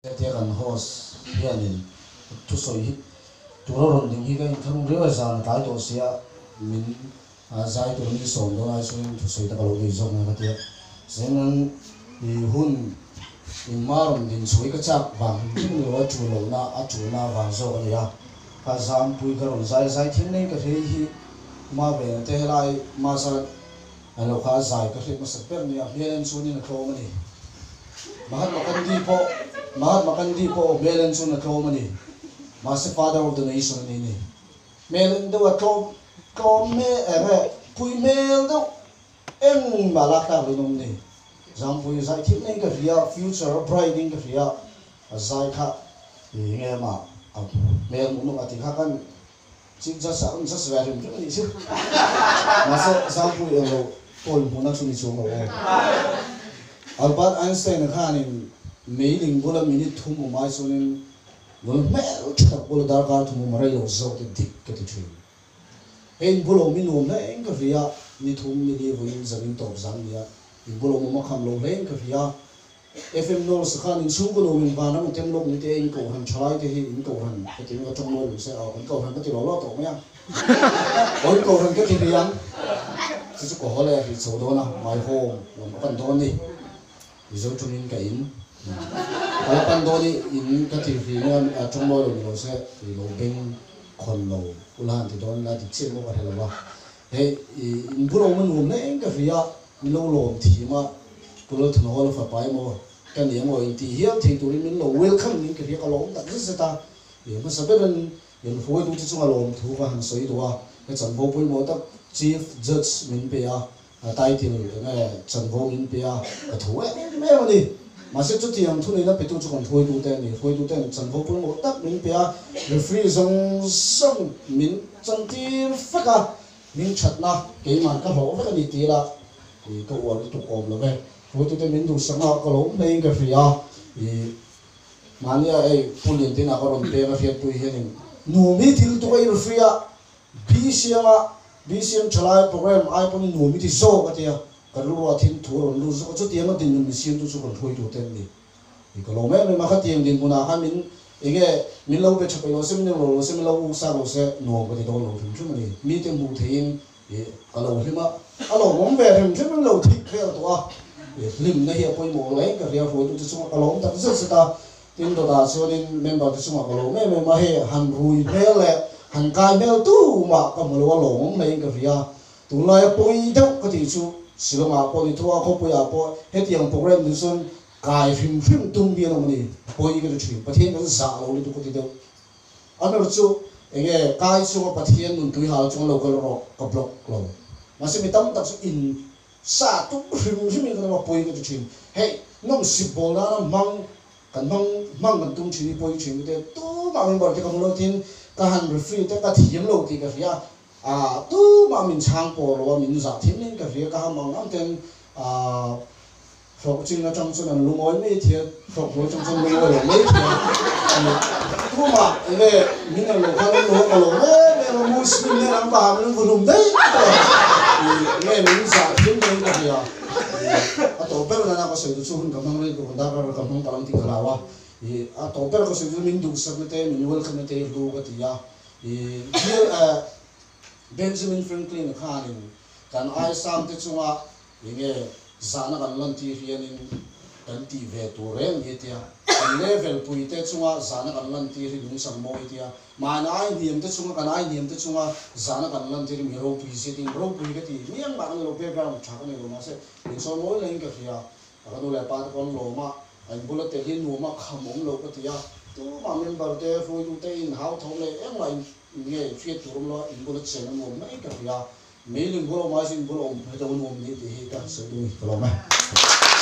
Hetia kan host hianin thusawi hi tura rawn ding hi ka intharung riau e, zan a tlai tawh sia min zai tur min sawm dawn ai chuan thusawi te ka lo nei zawk nge ka tia. Zeng an i hun in ma rawn din chhuai ka chak vang hrim hrim ni lo a tul lohna a tulna vang zawk a ni a. Ka zampui ka rawn zai zai thil nei ka hrei hi ma ve na te helai masa a lo kha zai ka hriat hmasak ber nia hmel en chuanin a tlawm a ni. Mahatma Gandhi pawh Mahatma Gandhi pawh hmel en chuan a tlawm a ni. Mahse father of the nation a ni ni. Hmel en deuh a tlawm tlawm me enge pui hmel deuh engmah lak tlak loin a awm ni. Zangpui zai thil nei ka hria future a bright in ka hria a zai kha enge mah a hmel hmuh nawk a ti kha kan Chief Judge ah kan judge ve hrim hrim a nih chu. Mahse Zangpui eng lo pawh in hmuhna chu ni chuang lo aw. Albert Einstein a khanin meiling bula minute thum awm ai chuanin nula hmel tha tak bula darkar thum awm a rei lo zawk te dik ka ti thin. Hei in bul awm i nuam hle in ka hria, ni thum ni li vawiin zanin tawp zan nia in bul awm awm a kham lo hle in ka hria. FM Knowles khan in chhungkaw nuam in van ram tem lawk ni te in kohhran thalai te hi in kohhran ka ti ka tawng mawi lo se aw kan kohhran ka ti lo lo tawh mai a aw in kohhran ka ti ri ang chu chu ka haw leh ri chho dawn a my home lam ka pan dawn ni Mizo tawngin ka in ka la pan dawn i in ka ti ri nge a tawng mawi lo ni lo se i lo beng khawn lo ula han ti dawn la dik chiah maw ka hre lo a hei in bul awm a nuam hle in ka hria a. Min lo lawm thiam a, Pu Lalthanhawla fapa emaw ka ni emaw intih hial thei turin min lo welcome niin ka hria, ka lawm tak zet zet a. I hmasa berin in hruaitute chunga lawm thu ka han sawi duh a, he chanvo pawimawh tak Chief Judge min pe a, title enge chanvo min pe a, ka tho em em a ni. Mahse chutiang thuneihna petu chu kan hruaitute a ni, hruaituten chanvo pawimawh tak min pe a, referee zawng zawng min chantir vek a, Min thatna keimah ka hlawh vek a ni ti ila i ka uar lutuk awm lo ve. Hruaitute min duhsak a, ka lo awm hleiin ka hria. I mahnia ei Pu Liantina ka rawn peng a hriatpui hianin nuam hi thil tuk a i referee a, BCM a BCM thalai program ai pawn i nuam i ti zawk a tia, ka rilru ah thin thu a rawn lut zawk a, chutianga dinhmun min siamtu chu kan hruaitute an ni. I ka lawm em em a, khatiang dinhmunah khan min enge min lo be tha peih lo se, min englo lo se, min lo uk sak lo se nuam ka ti dawn lo hrim hrim a ni. Mite hmuh theihin i ka lo hlim a, a lawmawm ve hrim hrim in lo thik vel tawh a, i hlimna hi a pawimawh lo eng ka hria hruaitute chungah ka lawm tak zet zet a, tin dawtah chuanin member te chungah ka lawm em em a, hei han rui hmel leh han kai hmel tumah ka hmu lo a, lawmawm hlein ka hria. Tunlaia pawi deuh ka tih chu Shillong-ah pawh ni tho a, khawpuiah pawh hetiang program ni chuan kai hrim hrim tum hi an awm a ni. Pawi ka ti thin. Pathian kan zah lo lutuk ka ti deuh. Anor chu enge kai chunga Pathian nun tui hal chunga lo kal rawh ka block lo. Mahse mi tam tak chu in sa tum hrim hrim in kan awm a, pawi ka ti thin. Hei nawmsip bawl nana hmang kan hmang hmang kan tum thin hi pawi thin ka ti a. Tumah member te ka hmu lo tin ka han referee te ka thiam lo tih ka hria. A tumah min chhang pawh lo a, min zah thin in ka hria, ka ham ang ang ten a hlawk chin atang chuan an lungawi mai thei a, hlawk hnuai atang chuan lungawi lo mai thei a, tumah enge min ang lo khan an lo ka lo em em a, Muslim nen an va ham in an va hlum daih tawh a, enge min zah thin in ka hria, a tawp ber nana ka sawi chu hun ka hmang rei tur ka darkar ka hmang palang tih ka hlau a, a tawp ber ka sawi chu min duhsakna te min welcome na te hlu ka ti a. I Bill eh Benjamin Franklin khanin kan aisam te chunga enge zahna kan lantir hianin kan tih ve tur reng hi tia, kan level pui te chunga zahna kan lantir hi lungchang mawi tia, mahni ai hniam te chunga kan ai hniam te chunga zahna kan lantir hi mi ropui zia tiin ropui ka ti miang mah ka ni lo, background tha ka nei lo mahse min sawi mawi laiin ka hria. Ka nu leh pa te pawh an lawm a, an bula tel hi nuam a kham awm lo ka ti a, tumah member te hruaitu te in hau tho leh engmah in nge hriat tur awm lo a, in bula chen a nuam mai ka hria, meiling bula awm ai chu in bula awm hre deuh a nuam ni tih hi ka sawi duh a ni, ka lawm e.